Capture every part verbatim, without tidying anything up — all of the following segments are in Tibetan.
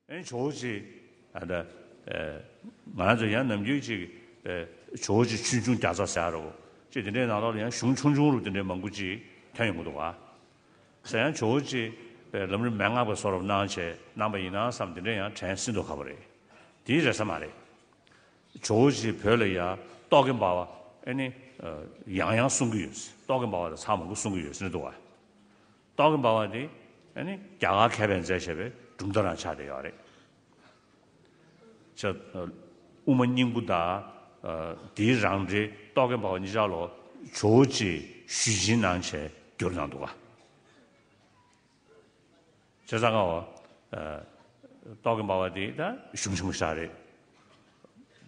ཨེ་ཇོ་བོ་རྗེ། ཨ་ད། ཨེ། ང་རང་ཚོ་ཡང་ནམ་རྒྱུན་ཅིག་ཨེ་ཇོ་བོ་རྗེ་ཆོས་འབྱུང་བརྒྱ་རྩ་ཟེར་ཡ་རོ། ཅིག་དེ་འདྲའི་ནང་ལོགས་ལ་ཡང་གཞུང་ཆུང་ཆུང་རུ་དེ་འདྲའི་མང་པོ་ཅིག་ཐོན་ཡོང་གི་འདུག་ག་ཟེར་ཡང་ཇོ་བོ་རྗེ་པའི་ལམ་རིམ་མན་ངག་པའི་བཟོ་འདྲ་གནང་བྱས་གནང་པ་ཡིན་ན་བསམ། དེ་འདྲ་ཡང་དྲན་སྲིད་མདོག་ཁ་པོ་རེད། དེའི་རེད་ས་མ་རེད། ཇོ་བོ་རྗེ་བོད་ལ་ཡ་རྟོག་གེ་འབར་བ་ཨེ་ནི་ཡང་ཡང་གསུང་གི་ཡོད། རྟོག་གེ་འབར་བ་དང་ཚར་མང་པོ་གསུང་གི་ཡོད་ཟེར་ནི་འདུག་བ། རྟོག་གེ་འབར་བ་དེ་ཨེ་ནི་རྒྱ་གར་མཁས་པས་མཛད་བྱས་པའི་གྲུབ་མཐའ་རང་ཆགས་བསྡད་ཡོད་རེད། ཅེས། དབུ་མ་སྙིང་པོ་དང་དེའི་རང་འགྲེལ་རྟོག་གེ་འབར་བ་གཉིས་ཆར་ལོ་ཇོ་བོ་རྗེས་ཞུས་ཆེན་གནང་བྱས་བསྒྱུར་གནང་འདུག་ག་བྱས་ཙང་ཀ་བ། རྟོག་གེ་འབར་བ་དེ་ད་གཞུང་ཆེན་མོ་ཞིག་རེད།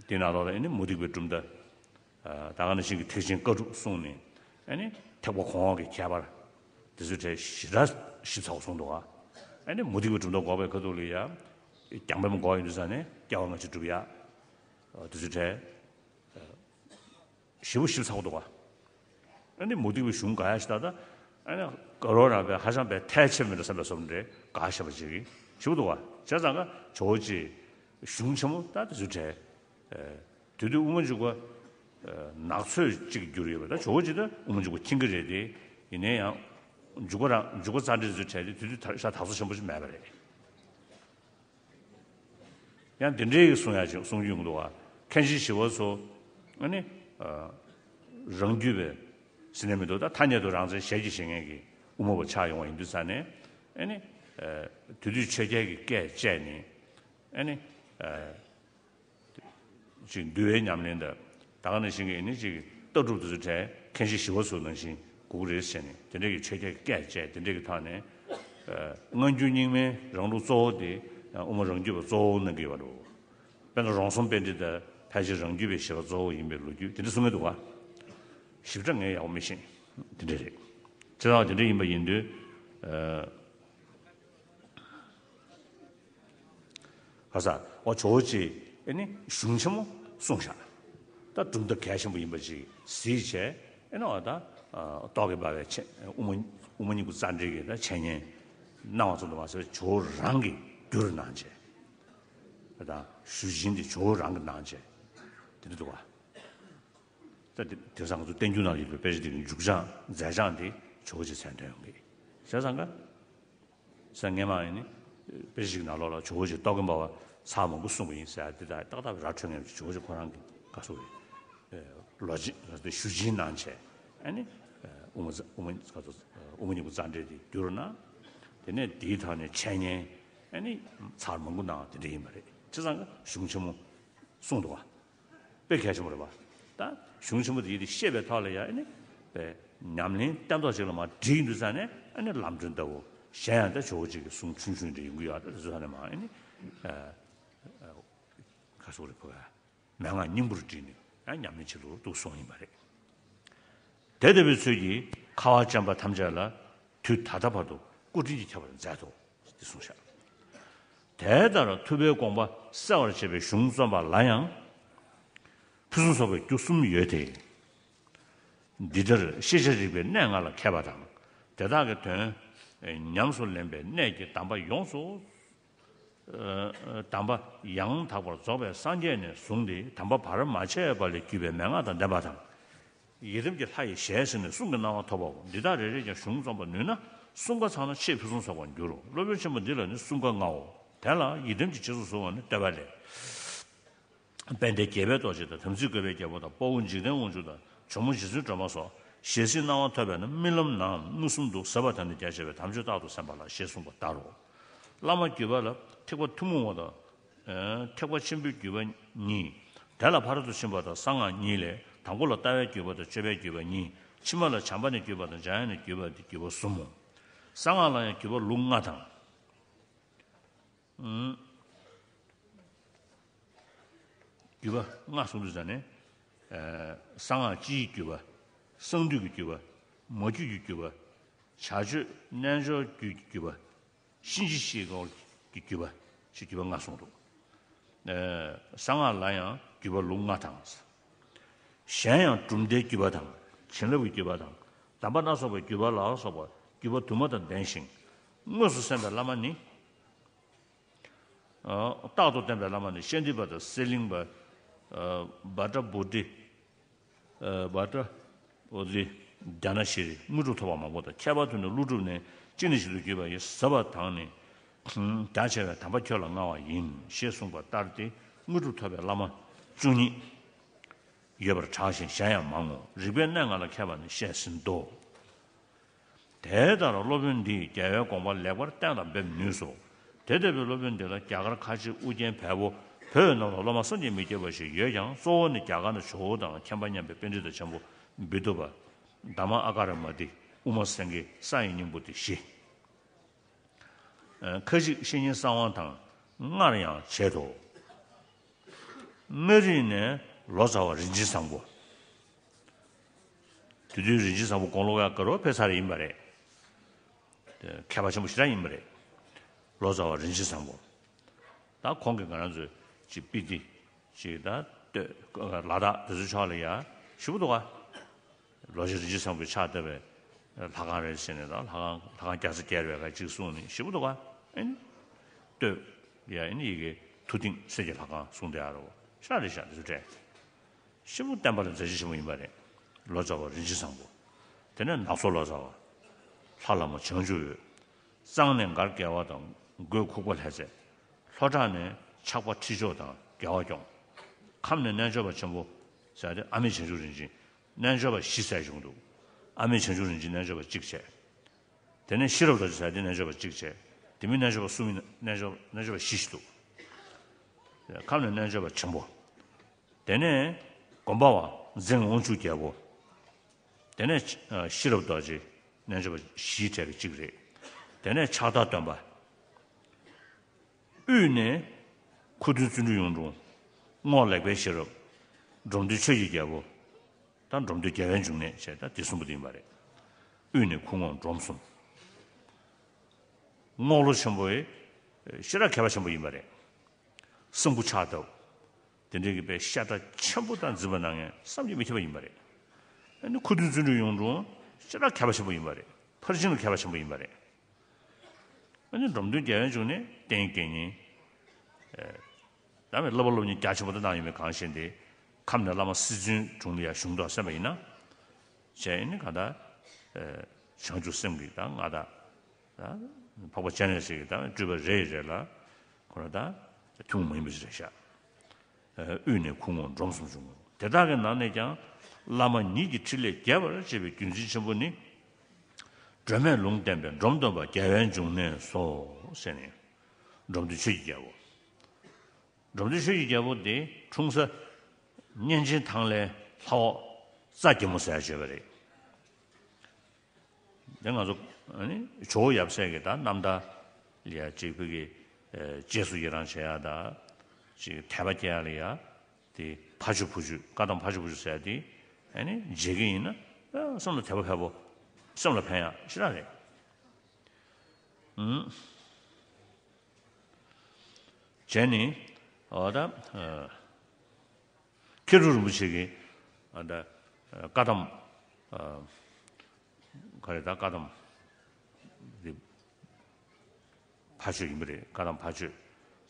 དེ་ནང་ལོགས་ལ་ཨེ་ནི་མུ་སྟེགས་པའི་གྲུབ་མཐའ། ད་ག་ནང་བཞིན་གྱི་ཐེག་ཆེན་བཀའ་དྲུག་གསུངས་ནས་ཨེ་ནི་ཐེག་པ་གོང་འོག་གི་ཁྱད་པར་དེ་ཚོའི་གྲས་ཞེ་དྲག་ཞིབ་ཚགས་གསུངས་འདུག་ག་ཨེ་ནི་མུ་སྟེགས་པའི་གྲུབ་མཐའ་འགོག་པའི་ཁ་ཐུག་ལ་ཡ། རྒྱང་འཕེན་པ་འགོག་ཡོང་དུས་ཙ་ནས་སྐྱེ་བ་སྔ་ཕྱི་སྒྲུབ་ཡ། དེ་ཚོའི་གྲས། ཞེ་པོ་ཞིབ་ཚགས་པོ་འདུག་ག་ཨ་ནི་མུ་སྟེགས་པའི་གཞུང་ག་ཡ་ཞིག་ད་ལྟ། ཨ་ནི་དཀར་པོ་རང་པའི་ཧ་ཅང་པའི་ཐལ་ཆེ་མི་འདྲ་བསམ་པའི་བཟོ་འདྲ་ག་ཞེ་པོ་ཅིག་ཞེ་པོ་འདུག་ག་བྱས་ཙང་ཀ་ཇོ་བོ་རྗེ་གཞུང་ཆེན་མོ་ད་དེ་ཚོའི་གྲས། དེ་དུས་དབུ་མ་འཇུག་པ་ནག་ཚོས་གཅིག་གྱུར་ཡོད་པ། ད་ཇོ་བོ་རྗེ་ད་དབུ་མ་འཇུག་པ་མཁྱེན་གྱི་རེད་དེ། ཡིན་ནའི་ཡང་འཇུག་པ་རང་འཇུག་པ་རྩ་འགྲེལ་དེ་ཚོའི་གྲས་དེ་དེ་དུས་ད་ཤ་དག་ས་ཆེན་པོ་ཞིག་མེད་པ་རེད། ཡང་འདི་འདྲའི་གསུང་ཡ་ཅིག་གསུང་རྒྱུ་ཡོང་གི་འདུག་བ། མཁན་ཆེན་ཞི་བ་འཚོ། ཨ་ནི། རང་རྒྱུད་པའི་ཟེར་ནས་མི་འདུག་ད་ཐ་སྙད་དུ་རང་མཚན་ཞལ་གྱིས་བཞེས་མཁན་གྱི་དབུ་མ་པ་ཆགས་ཡོང་བ་ཡིན་དུས་ཙ་ནས། ཨ་ནི། དེ་དུས་ཆོས་རྒྱལ་གྱི་སྐད་བཅད་ནས། ཨ་ནི། ཅིག་འདུལ་བའི་ཉམས་ལེན་དང་། ད་ག་ནང་བཞིན་གྱི་ནི་ཅིག་ལྟ་གྲུབ་དེ་ཚོ་གྲས་མཁན་ཆེན་ཞི་བ་འཚོ་ནང་བཞིན་དགོས་ཀྱི་རེད་ཟེར་ནས། དེ་འདྲ་གི་ཆོས་རྒྱལ་སྐད་བཅས་དེ་འདྲ་གི་ཐོག་ནས། ཨ། སྔ་འགྱུར་རྙིང་མའི་རང་ལུགས་གཙོ་བོ་དེ་དབུ་མ་རང་རྒྱུད་པ་གཙོ་བོ་གནང་གི་ཡོད་པ་འདུག་དཔེར་ན་རོང་ཟོམ་པཎྜི་ཏ་ཕལ་ཆེར་རང་རྒྱུད་པའི་བཞེད་པ་གཙོ་བོ་ཡིན་པའི་ལོ་རྒྱུས་དེ་འདྲ་གསུང་གི་འདུག་ག་ཞིབ་ཕྲ་ངས་ཡག་པོ་མི་ཤེས། དེ་འདྲ་རེད། བྱས་ཙང་དེ་འདྲ་ཡིན་པ་ཡིན་དུས། ཨ། ག་ས་འོ་ཇོ་བོ་རྗེས་ཨེ་ནི་གཞུང་ཆེན་མོ་གསུངས་བཞག་ད་གྲུབ་མཐའ་གལ་ཆེན་པོ་ཡིན་པ་ཅིག་གཟིགས་བྱས། ཨེ་ནི་འོ་ད་རྟོག་གེ་འབར་བའི་ཆེ་དབུ་མ་དབུ་མ་སྙིང་པོ་རྩ་འགྲེལ་གྱི་ད་འཆད་ཉན་གནང་བ་ཙམ་དུ་མ་ཟད། ཇོ་བོ་རང་གིས་བསྒྱུར་གནང་བྱས། ད་ཞུས་ཆེན་དེ་ཇོ་བོ་རང་གིས་གནང་བྱས། དེ་འདྲ་འདུག་ག་ད་དེ་དེང་སང་ང་ཚོ་བསྟན་འགྱུར་ནང་ཡོད་པའི་དཔེ་ཆ་དེ་གི་མཇུག་བྱང་མཛད་བྱང་དེ་ཇོ་བོ་རྗེས་མཚན་ཐོན་ཡོང་གི་བྱས་ཙང་ཀ་ས་སྔས་མ་ཡིན་ནི། དཔེ་ཞིག་ནང་ལོགས་ལ་ཇོ་བོ་རྗེ་རྟོག་གེ་འབར་བ་ཚར་མང་པོ་གསུངས་པ་ཡིན་ཟེར་ཡ་དེ་དག་ཏག་ཏག་ར་འཕྲོད་མཁན་ཇོ་བོ་རྗེ་ཁོ་རང་གི་བཀའ་སོགས་རེད། ལོ་རྒྱུས་ཞུ་ཆེན་གནང་བྱས། ཨ་ནི། དབུ་མ་རྩ་དབུ་མ་རྩ་དབུ་མ་སྙིང་པོ་རྩ་འགྲེལ་དེ་བསྒྱུར་གནང་། དེ་ནས་དེའི་ཐོག་ནས་འཆད་ཉན་ཨ་ནི་ཚར་མང་པོ་གནང་བ་དེ་འདྲ་ཡིན་པ་རེད། བྱས་ཙང་ཀ་གཞུང་ཆེན་མོ་གསུངས་འདུག་བ། དཔེ་གལ་ཆེན་པོ་རེད་པ། ད་གཞུང་ཆེན་པོ་དེ་ཡིད་དེ་ཤེས་པའི་ཐོག་ལ་ཡང་ཨ་ནི། པའི་ཉམས་ལེན་བསྟན་ཐོག་ཅིག་ལ་མར་བསྒྲིལ་དུས་ཙ་ནས་ཨ་ནི་ལམ་སྒྲོན་ལྟ་བུ། གཞན་ཡང་ད་ཇོ་བོ་རྗེ་གི་གསུང་ཆུང་ཆུང་རེ་ཡོང་གི་ཡོད། ད་དེ་ཚོ་ཐོག་ནས་མར་ཨ་ནི། ཁ་སོག་རེ་ཕོ་བའི་མན་ངག་སྙིང་པོར་བསྒྲིལ་ནས་ཡང་ཉམས་ལེན་བྱེད་དུ་འདུག་གསུངས་ཡིན་པ་རེད། དེ་ལྟ་བུའི་ཚུལ་གྱིས་ཁ་བ་ཅན་པ་ཐམས་ཅད་ལ་དུས་ད་ལྟ་བར་དུ་སྐུ་དྲིན་གྱིས་ཁྱབ་པར་མཛད་དོ། འདི་གསུངས་བཞག་དེ་ལྟར་ཐུབ་པའི་དགོངས་པ་གསལ་བར་བྱེད་པའི་གཞུང་རྩོམ་པ་ལ་ཡང་ཕུན་སུམ་ཚོགས་པའི་རྒྱུ་གསུམ་ཡོད་དེ། འདི་ལྟར་ཤེས་བྱ་རིག་པའི་གནས་ལྔ་ལ་མཁས་པ་དང་། དེ་དག་གི་དོན་ཉམས་སུ་ལེན་པའི་གནད་ཀྱིས་གདམས་པ་ཡོངས་སུ། གདམས་པ་ཡང་དག་པར་རྫོགས་པའི་སངས་རྒྱས་ནས་བཟུང་སྟེ་གདམས་པ་བར་མ་ཆད་པ་ལས་བརྒྱུད་པའི་མན་ངག་དང་ལྡན་པ་དང་། ཡི་དམ་གྱི་ལྷ་ཡི་ཞལ་གཟིགས་ནས་གསུང་གི་གནང་བ་ཐོབ་པའོ། འདི་དག་རེ་རེ་ཀྱང་གཞུང་རྩོམ་པར་ནུས་ན་གསུམ་ཀ་ཚང་ན་ཆེས་ཕུན་སུམ་ཚོགས་པར་འགྱུར་རོ། སློབ་དཔོན་ཆེན་པོ་འདི་ལ་ནི་གསུམ་ཀ་ལྔའོ། དེ་ལ་ཡི་དམ་གྱི་རྗེས་སུ་བཟུང་བ་ནི་བསྟོད་པ་ལས། དཔལ་ལྡན་དགྱེས་པའི་ཏོག་ཅན་དང་། དམ་ཚིག་བཀོད་པའི་རྒྱལ་པོ་དང་། དཔའ་བོ་འཇིག་རྟེན་དབང་ཕྱུག་དང་། ཇོ་མོ་རྗེ་བཙུན་སྒྲོལ་མ་སོགས། ཞལ་གཟིགས་གནང་བ་ཐོབ་པས་ན་རྨི་ལམ་ནའང་མངོན་སུམ་དུ་གཟབ་པ་དང་ནི་རྒྱ་ཆེ་བས་དམ་ཆོས་རྟག་ཏུ་གསན་པ་ལགས་ཞེས་གསུངས་པ་ལྟར་རོ། བླ་མ་བརྒྱུད་པ་ལ་ཐེག་པ་ཐུན་མོང་བ་དང་། ཐེག་པ་ཆེན་པོའི་བརྒྱུད་པ་གཉིས། དེ་ལ་ཕ་རོལ་ཏུ་ཕྱིན་པ་དང་གསང་སྔགས་གཉིས་ལས། དང་པོ་ལ་ལྟ་བའི་བརྒྱུད་པ་དང་སྤྱོད་པའི་བརྒྱུད་པ་གཉིས། ཕྱི་མ་ལ་བྱམས་པ་ནས་བརྒྱུད་པ་དང་འཇམ་དབྱངས་ནས་བརྒྱུད་པ་སྟེ་བརྒྱུད་པ་གསུམ་མོ། གསང་སྔགས་ལ་ཡང་བརྒྱུད་པ་ལུགས་ལྔ་དང་། བརྒྱུད་པ་ལྔ་གསུངས་དུས་ཙ་ནས། གསང་སྔགས་སྤྱིའི་བརྒྱུད་པ། གསང་འདུས་ཀྱི་བརྒྱུད་པ། མ་རྒྱུད་ཀྱི་བརྒྱུད་པ། བྱ་སྤྱོད་རྣལ་འབྱོར་རྒྱུད་ཀྱི་བརྒྱུད་པ། གཤིན་རྗེ་གཤེད་སྐོར་གྱི་བརྒྱུད་པ། ཞེས་བརྒྱུད་པ་ལྔ་གསུངས་འདུག་གསང་སྔགས་ལ་ཡང་བརྒྱུད་པ་ལུགས་ལྔ་དང་། གཞན་ཡང་གྲུབ་མཐའི་བརྒྱུད་པ་དང་། བྱིན་རླབས་ཀྱི་བརྒྱུད་པ་དང་། གདམས་པ་སྣ་ཚོགས་པའི་བརྒྱུད་པ་ལ་སོགས་པ་བརྒྱུད་པ་དུ་མ་དང་ལྡན་ཞིང་། དངོས་སུ་གསན་པའི་བླ་མ་ནི། རྟག་ཏུ་བསྟེན་པའི་བླ་མ་ནི་ཤཱནྟི་པ་དང་གསེར་གླིང་པ། བྷ་དྲ་བྷོ་ཊི། བྷ་དྲ་བྷོ་ཊི། རྒྱ་ནག་ཤྲཱི། དངོས་གྲུབ་ཐོབ་པ་མང་པོ་དང་། ཁྱད་པར་དུ་ནི་ཀླུ་སྒྲུབ་ནས་ཅི་ནས་ཞིག་ཏུ་བརྒྱུད་པ་ཡི་ཟབ་པ་དང་ནི། རྒྱ་ཆེ་བས་དམ་པ་ཁྱོད་ལ་མངའ་བ་ཡིན། ཞེས་གསུངས་པ་ལྟར་ཏེ། དངོས་གྲུབ་ཐོབ་པའི་བླ་མ་བཅུ་གཉིས་ཡོད་པར་གྲགས་ཤིང་གཞན་ཡང་མང་ངོ་། རིག་པའི་གནས་ལྔ་ལ་མཁས་པ་ནི་བཤད་ཟིན་ཏོ། དེ་ལྟར་སློབ་དཔོན་འདིས་རྒྱལ་བའི་དགོངས་པ་ལེགས་པར་གཏན་ལ་འབེབས་ནུས་སོ། དེ་ལྟ་བུའི་སློབ་དཔོན་འདི་ལ་རྒྱ་གར་ཁ་ཆེ་ཨུ་རྒྱན་བལ་པོ་བོད་རྣམས་ལ་སློབ་མ་བསམ་གྱིས་མི་ཁྱབ་པ་ཞིག་ཡོད་ཀྱང་། གཙོ་བོ་ནི་རྒྱ་གར་ན་ཇོ་བོ་དང་མཁན་པ་མཉམ་པའི་པཎྜི་ཏ་ཆེན་པོ་བི་ཏུ་པ། དྷརྨ་ཨ་ཀ་ར་མ་ཏི། དབུ་མ་སེང་གེ། ས་ཡི་སྙིང་པོ་སྟེ་བཞི། ཁ་ཅིག་བཤེས་གཉེན་གསང་བ་དང་སྔར་ཡང་བྱེད་དོ། མངའ་རིས་ནས་ལོ་ཙཱ་བ་རིན་ཆེན་བཟང་པོ། དེ་དུས་རིན་ཆེན་བཟང་པོ་དགུང་ལོ་ཡ་ག་རོ་ཕེབས་ཚར་ཡིན་པ་རེད། མཁས་པ་ཆེན་པོ་ཞེ་དྲག་ཡིན་པ་རེད། ལོ་ཙཱ་བ་རིན་ཆེན་བཟང་པོ། ད་ཁོང་གིས་ང་རང་ཚོའི་ཅིག་སྤི་ཏི་ཅིག་ད་སྟོད་ལ་དྭགས་དེ་ཚོའི་ཕྱོགས་ལ་ཡ་ཞེ་པོ་འདུག་ག་ལོ་ཆེན་རིན་ཆེན་བཟང་པོའི་ཕྱག་བཏབ་པའི་ལྷ་ཁང་རེད་ཟེར་ནས། ད་ལྷ་ཁང་ལྷ་ཁང་རྒྱ་ཚ་བརྒྱད་རེད་ག་ཅིག་གསུངས་ནས་ཞེ་པོ་འདུག་ག་ཨེ་ནི་སྟོད་ཡ་ཨེ་ནི་ཡི་གེ་ཐུབ་བསྟན་གསེར་གྱི་ལྷ་ཁང་གསུངས་བསྡད་ཡ་རེད། ཤ་རེད་ཤ་དེ་ཚོ་སྤྲད། ཞེ་པོ་བསྟན་པ་ལ་མཛད་རྗེས་ཆེན་པོ་ཡིན་པ་རེད། ལོ་ཙཱ་བ་རིན་ཆེན་བཟང་པོ། དེ་ནས་ནག་ཚོ་ལོ་ཙཱ་བ། ལྷ་བླ་མ་བྱང་ཆུབ་འོད། གཙང་ནས་མགར་རྒྱལ་བ་དང་མགོས་ཁུག་པ་ལྷས་བཙས། ལྷོ་བྲག་ནས་ཕྱག་པ་ཁྲི་མཆོག་དང་རྒྱལ་བ་སྐྱོང་། ཁམས་ནས་རྣལ་འབྱོར་པ་ཆེན་པོ་ཟེར་ཏེ་ཨ་མེས་བྱང་ཆུབ་རིན་ཆེན་རྣལ་འབྱོར་པ་བཞི་ཟེར་བྱུང་འདུག་ཨ་མེས་བྱང་ཆུབ་རིན་ཆེན་རྣལ་འབྱོར་པ་གཅིག་བྱས། དེ་ནས་ཤེས་རབ་རྡོ་རྗེ་ཟེར་ཏེ་རྣལ་འབྱོར་པ་གཅིག་བྱས། དེ་མིན་རྣལ་འབྱོར་པ་གསུམ་ཡིན། རྣལ་འབྱོར་རྣལ་འབྱོར་པ་བཞི་ཞིག་འདུག་ཁམས་ནས་རྣལ་འབྱོར་པ་ཆེན་པོ། དེ་ནས་སྒོམ་པ་བ་འཛིན་དབང་ཕྱུག་རྒྱལ་པོ། དེ་ནས་ཤེས་རབ་རྡོ་རྗེ་རྣལ་འབྱོར་པ་བཞིའི་གྲས་ཀྱི་གཅིག་རེད། དེ་ནས་ཕྱག་བདག་སྟོན་པ། དབུས་ནས་ཁུ་རྡུལ་བརྩོན་འགྲུས་གཡུང་དྲུང་། རྔོག་ལེགས་པའི་ཤེས་རབ། འབྲོམ་སྟོན་ཆོས་ཀྱི་རྒྱལ་པོ། ད་འབྲོམ་སྟོན་རྒྱལ་བའི་འབྱུང་གནས་བྱས། ད་དེ་གསུམ་པོ་དེ་ཡིན་པ་རེད། དབུས་ནས་ཁུ་རྔོག་འབྲོམ་གསུམ། རྔོག་ལོ་ཆེན་པོའི་ཤེས་རབ་མཁས་པ་ཆེན་པོ་ཡིན་པ་རེད། གསང་ཕུ་ཕྱག་བཏབ། དེ་འདྲའི་གི་དཔེ་ཤ་ཁྲག་ཆེན་པོ་དང་འཛིན་པ་གནང་མཁན་བསམ་གྱིས་མི་ཁྱབ་པ་ཡིན་པ་རེད། ཨ་ནི་ཁུ་རྡུལ་བརྩོན་འགྲུས་གཡུང་དྲུང་ཤ་ཁྲག་མཁས་པ་ཆེན་པོ་ཡིན་པ་རེད། ཕར་ཕྱིན་ལ་མཁས་པ་ཆེན་པོ་ཡིན་པ་རེད། ཨ་ནི་འབྲོམ་སྟོན་རྒྱལ་བའི་འབྱུང་གནས་བསྟན་དགེ་བསྙེན། ཨེ། ད་བའི་བསླབ་པ་སློབ་གཉེར་རྒྱ་ཆེན་པོ་དེ་གནང་ཡོད་པའི་གང་ཞིག་དེ། ཁམས་ནས་བླ་མ་སྲིད་བཙུན་དྲུང་ལ་ཡ་གཞུང་དུ་གསན་པ་ཡིན་ན། བྱས་ནས་གང་ལྟར། ཨེ། བྱང་ཆུབ་སེམས་ཀྱི་ད་མངའ་བདག་ད་འཕགས་པ་སྤྱན་རས་གཟིགས་ཀྱི་ད་སྤྲུལ་པ་རེ་ཡི་རེ་ལ་ཁོ་ར་ད་ཐུན་མོང་མ་ཡིན་པ་ཞིག་རེད་ཤག་དབུས་ནས་ཁུ་རྔོག་འབྲོམ་གསུམ་བྱུང་ངོ་། དེ་དག་གི་ནང་ནས་ཀྱང་བླ་མ་ཉིད་ཀྱི་ཕྲིན་ལས་རྒྱས་པར་བྱེད་པའི་བརྒྱུད་འཛིན་ཆེན་པོ་ནི། སྒྲོལ་མས་ལུང་བསྟན་པའི་འབྲོམ་སྟོན་པ་རྒྱལ་བའི་འབྱུང་གནས་སོ་ཟེར་ནས། འབྲོམ་སྟོན་ཆོས་ཀྱི་རྒྱལ་པོ། འབྲོམ་སྟོན་ཆོས་ཀྱི་རྒྱལ་པོ་དེ་འཁྲུངས་ས་གཉན་ཆེན་ཐང་ལའི་ལྷ་འོག་རྩྭ་རྒྱལ་མོ་ཟེར་ཡ་བརྗོད་པ་རེད། དེ་ང་ཚོ་ཨ་ནི་ཇོ་བོ་ཡབ་སྲས་ཀྱི་ད་རྣམ་ཐར་ལ་ཡ་གཅིག་བོད་ཀྱི་ཨེ་རྗེས་སུ་ཡི་རང་བྱེད་ཡ་ད་གཅིག་དད་པ་སྐྱེ་ཡ་ལ་ཡ་དེ་ཕ་ཆོས་བུ་ཆོས་བཀའ་གདམས་ཕ་ཆོས་བུ་ཆོས་ཟེར་ཡ་དེ་ཨ་ནི་མཇལ་གྱི་ཡིན་ན་ཨ་སེམས་ལ་དད་པ་འཕེལ་པོ་སེམས་ལ་ཕན་ཡ་ཞེ་དྲག་རེད། ཨུམ། བྱས་ནས་འོ་ད་ཨ། མཁས་གྲུབ་རིན་པོ་ཆེ་གིས་ཨ་ད་བཀའ་གདམས་ཨ་ག་རེ་ད་བཀའ་གདམས་འདི་ཕ་ཆོས་ཡིན་པ་རེད། བཀའ་གདམས་ཕ་ཆོས་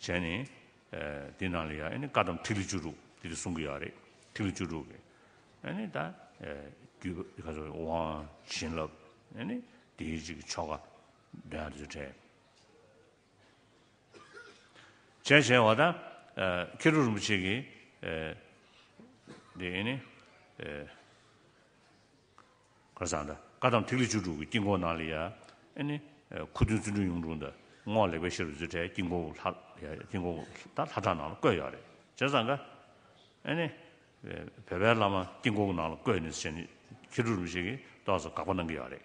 བྱས་ནས་ཨ་འདི་ནང་ལ་ཡ་ཨ་ནི་བཀའ་གདམས་ཐིག་ལེ་བཅུ་དྲུག་འདི་འདི་གསུང་གི་ཡོད་རེད། ཐིག་ལེ་བཅུ་དྲུག་གི་ཨ་ནི་ད་ཨ་རྒྱུད་པ་ག་ཚོད་དབང་བྱིན་རླབས་ཨ་ནི་དེའི་ཅིག་ཆོ་ག་འདོན་ཡ་དེ་ཚོ་བྲལ། བྱས་བྱས་བ་དང་། མཁས་གྲུབ་རིན་པོ་ཆེ་གིས། འདི་ནི། ག་རེ་ཟེར་ད་བཀའ་གདམས་ཐིག་ལེ་བཅུ་དྲུག་གི་དཀྱིལ་འཁོར་ནང་ལ་ཡ། ཨེ་ནི། ཁུ་རྡུལ་བརྩོན་འགྲུས་གཡུང་དྲུང་དང་རྔོག་ལེགས་པའི་ཤེས་རབ་ཟེར་བྲལ་དཀྱིལ་འཁོར་ལྷ། དཀྱིལ་འཁོར་ད་ལྷ་གྲངས་ནང་ལ་བཀོད་ཡོད་རེད། བྱས་ཙང་ཀ་ཨེ་ནི། བོད་པའི་བླ་མ་དཀྱིལ་འཁོར་ནང་ལ་བཀོད་ནས་བྱས་ནས་མཁས་གྲུབ་རིན་པོ་ཆེ་གིས་ཏོག་ཙམ་དགག་པ་གནང་གི་ཡོད་རེད།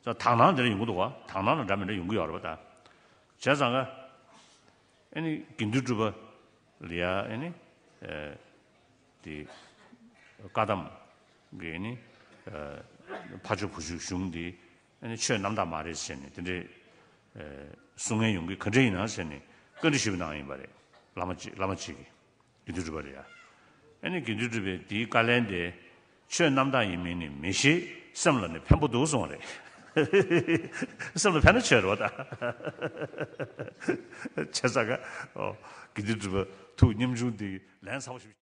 ད་དག་སྣང་འདི་འདྲ་ཡོང་གི་འདུག་ག་དག་སྣང་ལ་འདྲ་མི་འདྲ་ཡོང་གི་ཡོད་རེད་པ་ད། བྱས་ཙང་ཀ་ཨེ་ནི་དགེ་འདུན་གྲུབ་པ་ལ་ཡ་ཨེ་ནི། དེ། བཀའ་གདམས་ཀྱི་ཨེ་ནི། ཕ་ཆོས་བུ་ཆོས་གཞུང་འདི་ཨེ་ནི་ཆོས་རྣམ་དག་མ་རེད་ཟེར་ནས་དེ་འདྲའི། གསུང་མཁན་ཡོང་གི་ག་འདྲ་ཡིན་ན་ཟེར་ནས་བཀའ་འདྲི་ཞུས་པ་གནང་ཡིན་པ་རེད། བླ་མ་གཅིག་བླ་མ་གཅིག་གིས། དགེ་འདུན་གྲུབ་པ་རེད་ཡ། ཨེ་ནི་དགེ་འདུན་གྲུབ་པས་དེའི་བཀའ་ལན་དེ། ཆོས་རྣམ་དག་ཡིན་མིན་ནི་མི་ཤེས། སེམས་ལ་ནི་ཕན་པོ་འདུག་གསུངས་པ་རེད། སེམས་ལ་ཕན་ན་ཆོད་རེད་བ་ད། བྱས་ཙང་ཀ། ཨོ། དགེ་འདུན་གྲུབ་པ་ཐུགས་ཉམ་ཆུང་འདི་ལན་ཚ་པོ་ཞིག